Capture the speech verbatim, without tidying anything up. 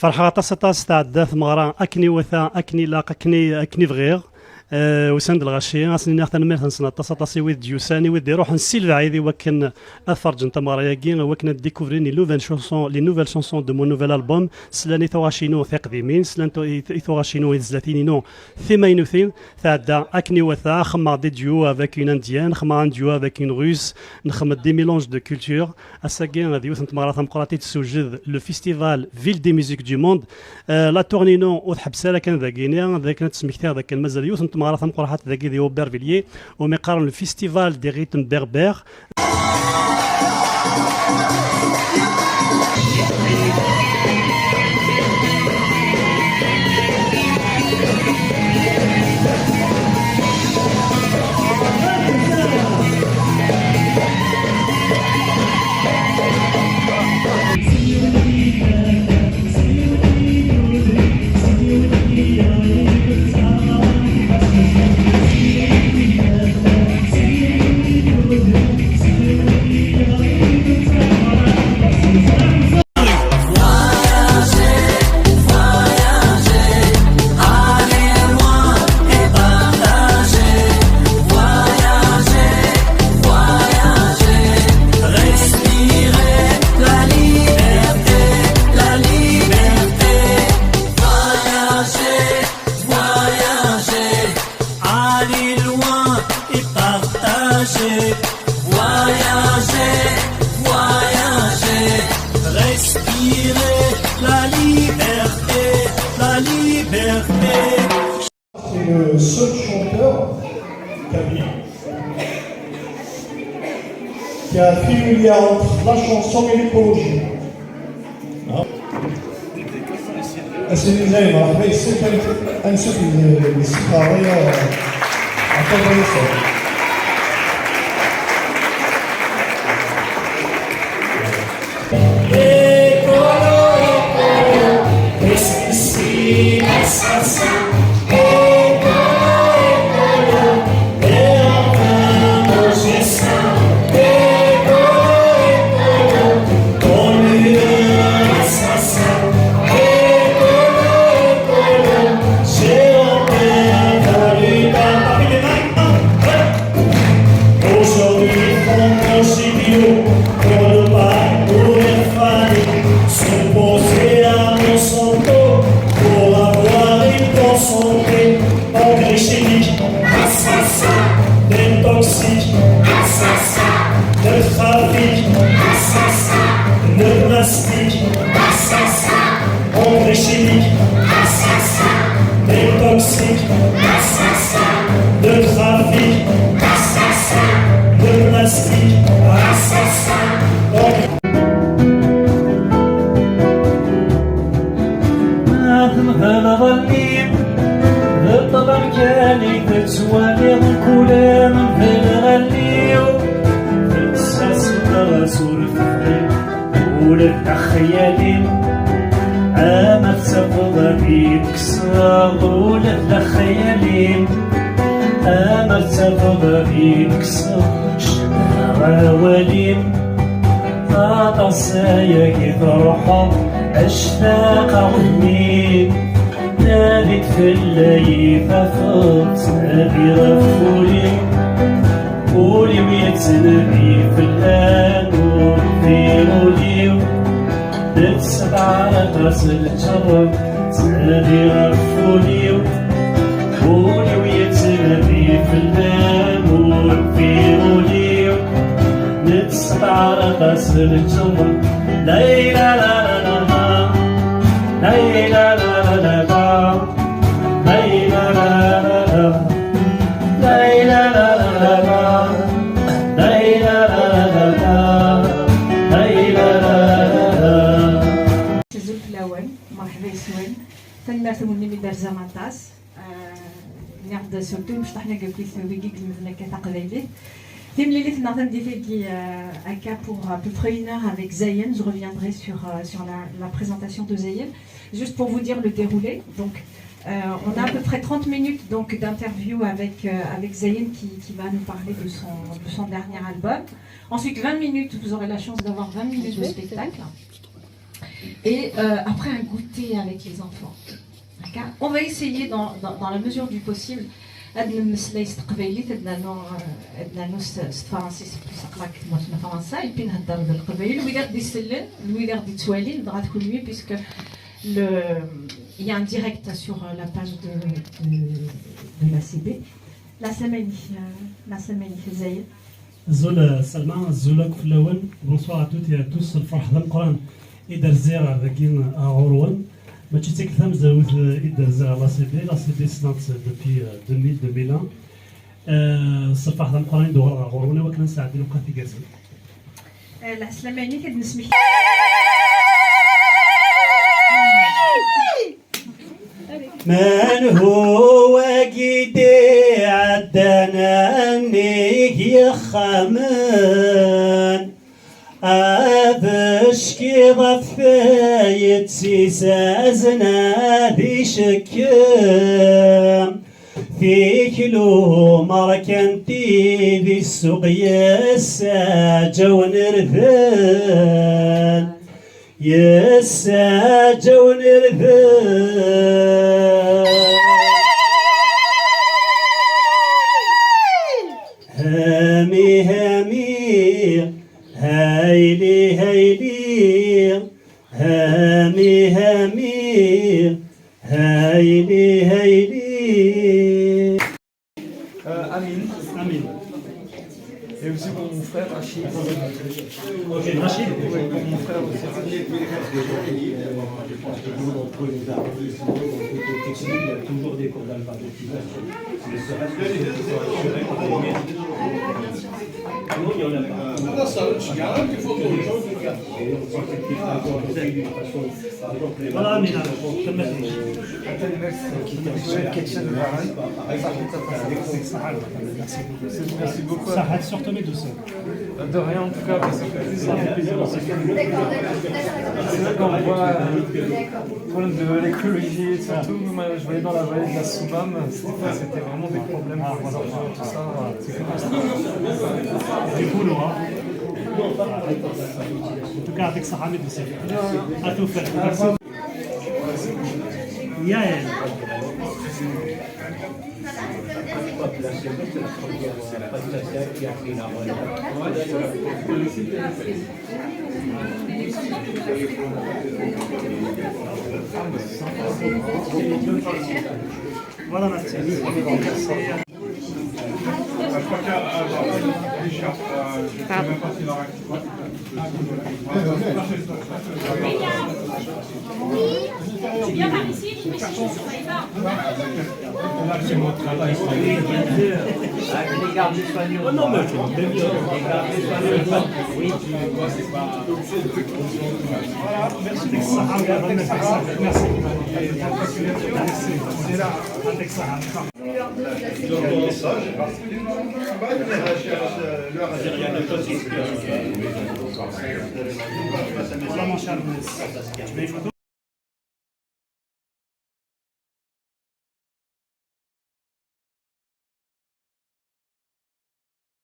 Ferḥeɣ aṭas, aṭas, tɛedda tmeɣra akken iwata, akken ilaq, akken i, akken i bɣiɣ. Eh, usan-d lɣaci, ad sen-iniɣ tanemmirt-nsen aṭas, aṭas i wid d-yusan, i wid d-iruḥen si lebɛid i wakken ad ferǧen tameɣra-agi, i wakken ad découvrir les nouvelles chansons, les nouvelles chansons de mon nouvel album. Slan i tuɣac-inu tiqdimin, slan tu-, i, i tuɣac-inu, i tezlatin-inu timaynutin. Tɛedda akken iwata, xemmeɣ des duos avec une indienne, xemmeɣ un duo avec une russe, nxemmed des mélanges de culture. Ass-agi d yiwet n tmeɣra tameqqrant i d-tessewjed le festival Ville des Musiques du Monde. Euh, la tournée-inu ur tḥebbes ara kan dagini, d akken ad d-smektiɣ d akken mazal yiwet n tmeɣra tameqqrant dagi di Aubervilliers, umi qqaren le festival des rythmes berbères. Voyager, aller loin et partager. Voyager, voyager, respirer la liberté, la liberté. C'est le seul chanteur kabyle qui a fait le lien entre la chanson et l'écologie. Hein ? Ass-nni dayen, ṛeḥba yes-k, ad nsuf lsifa ɣaya. Aṭṭan d aneṣṣu. Écolo, écolo, qu'est-ce que c'est, assassin ? Écolo, écolo, et enfin, manger ça. Écolo, écolo, ton leader assassin. Écolo, écolo, j'ai en tête la lutte à Paris des Marais. Aujourd'hui, on mange bio pour ne pas mourir faim. Se poser à Monsanto pour avoir une bonne santé. Engrais chimique, assassin. Des toxiques, assassin. Le trafic, assassin. Le plastique, assassin. Engrais chimiques, assassin. Des toxiques, assassin. Le trafic, assassin. Le plastique, assassin. Ma temdel ḍellim, d ṭṭlam kan i tettwaliḍ, mkul amdel ɣelli-w, tekkes-as ɣer-s ur tefri. Ula d lexyal-im, ama tettafeḍ ad d-ikkseḍ, ula d lexyal-im, ama tettafeḍ ad d-ikkseḍ, cedhaɣ awal-im. Aṭas ayagi truḥeḍ, actaq aɣennim, nadi-d fell-i tafeḍ, ttnadi ɣef wul-im. Ul-iw yettnadi fell-am, ur ddiɣ ul-iw, nettɛaraḍ-as lǧerr, ttnadi ɣef wul-iw. Ul-iw yettnadi fell-am, ur ddiɣ ul-iw, nettɛaraḍ-as lǧerr. Layla la la la la, layla la la la la. Azul fell-awen, merḥba yes-wen. Tanemmirt-nwen imi d-terzam aṭas. Euh, nniɣ-d surtout imecṭaḥen-agi akk wigi i ilemden akka taqbaylit. Timlilit-nneɣ tameddit-agi, euh, akka pour à peu près une heure avec Zayen. Je reviendrai sur, euh, sur la, la présentation de Zayen. Juste pour vous dire le déroulé. Donc, euh, on a à peu près trente minutes donc d'interview avec, euh, avec Zayen qui, qui va nous parler de son, de son dernier album. Ensuite, vingt minutes, vous aurez la chance d'avoir vingt minutes de spectacle. Et euh, après un goûter avec les enfants. D'accord ? On va essayer dans, dans, dans la mesure du possible ad nemmeslay s teqbaylit, ad nernu, euh, ad nernu s, s tefransist, plus aql-aɣ deg tmurt n Fransa, et puis nhedder d leqbayel, wid i ɣ-d-isellen, wid i ɣ-d-ittwalin, dɣa d kunwi, puisque le, il y a un direct sur euh, la page de, de, de l'A C B. Lɛeslama-inek, euh, lɛeslama-inek, Zayed. Azul, eh, Salma, azul akk fell-awen. Bonsoir à toutes et à tous. Lferḥ d ameqqran i d-rziɣ ar dagi, eh, ɣur-wen. Mačči d tikkelt tamezwarut, eh, i d-rziɣ ɣer l'A C B. L'A C B ssneɣ-tt depuis, eh, deux mille, deux mille un. Eh, s lferḥ d ameqqran i d-uɣaleɣ ɣer ɣur-wen i wakken ad nesɛeddi lewqat igerrzen. Eh, lɛeslama-inek, ad nesmek. Menhu wagi d-iɛeddan a nnig yexxamen, abeckiḍ ɣef tayet-is azna d icekkem, tiklu merkanti di ssuq yessaǧawen irden. Yessaǧawen irden. Hami, hami, hayli, hayli, hami, hami, hayli, hayli. Euh, Amine. Amine. Et aussi pour mon frère Rachid. Ok, Rachid. Oui, pour mon frère aussi Rachid. Je pense que tout le monde entre les arts, les sons, dans le côté technique, il y a toujours des cours d'alphabétisation. Ne serait-ce que ceux qui sont assurés pour les métiers. Sinon, il y en a pas. Et on sait qu'il faut encore essayer d'une façon Voilà, mais là, comme la Merci. Merci beaucoup. Merci beaucoup. Ça aide surtout mes deux sœurs. De rien en tout cas, parce que ça fait plaisir aussi. C'est vrai qu'on voit euh, le problème de l'écologie et surtout, moi je voyais dans la vallée de la Soummam, c'était c'était vraiment des problèmes pour les enfants, tout ça. C'est catastrophique. Du boulot, hein. En tout cas, avec Sarah, mais c'est à tout faire. Merci. Yael. Voilà, merci. Pardon. Tu viens par ici, tu mets sur les barres. Voilà, merci. Merci. Voilà, mon cher Louis. Tu veux une photo ?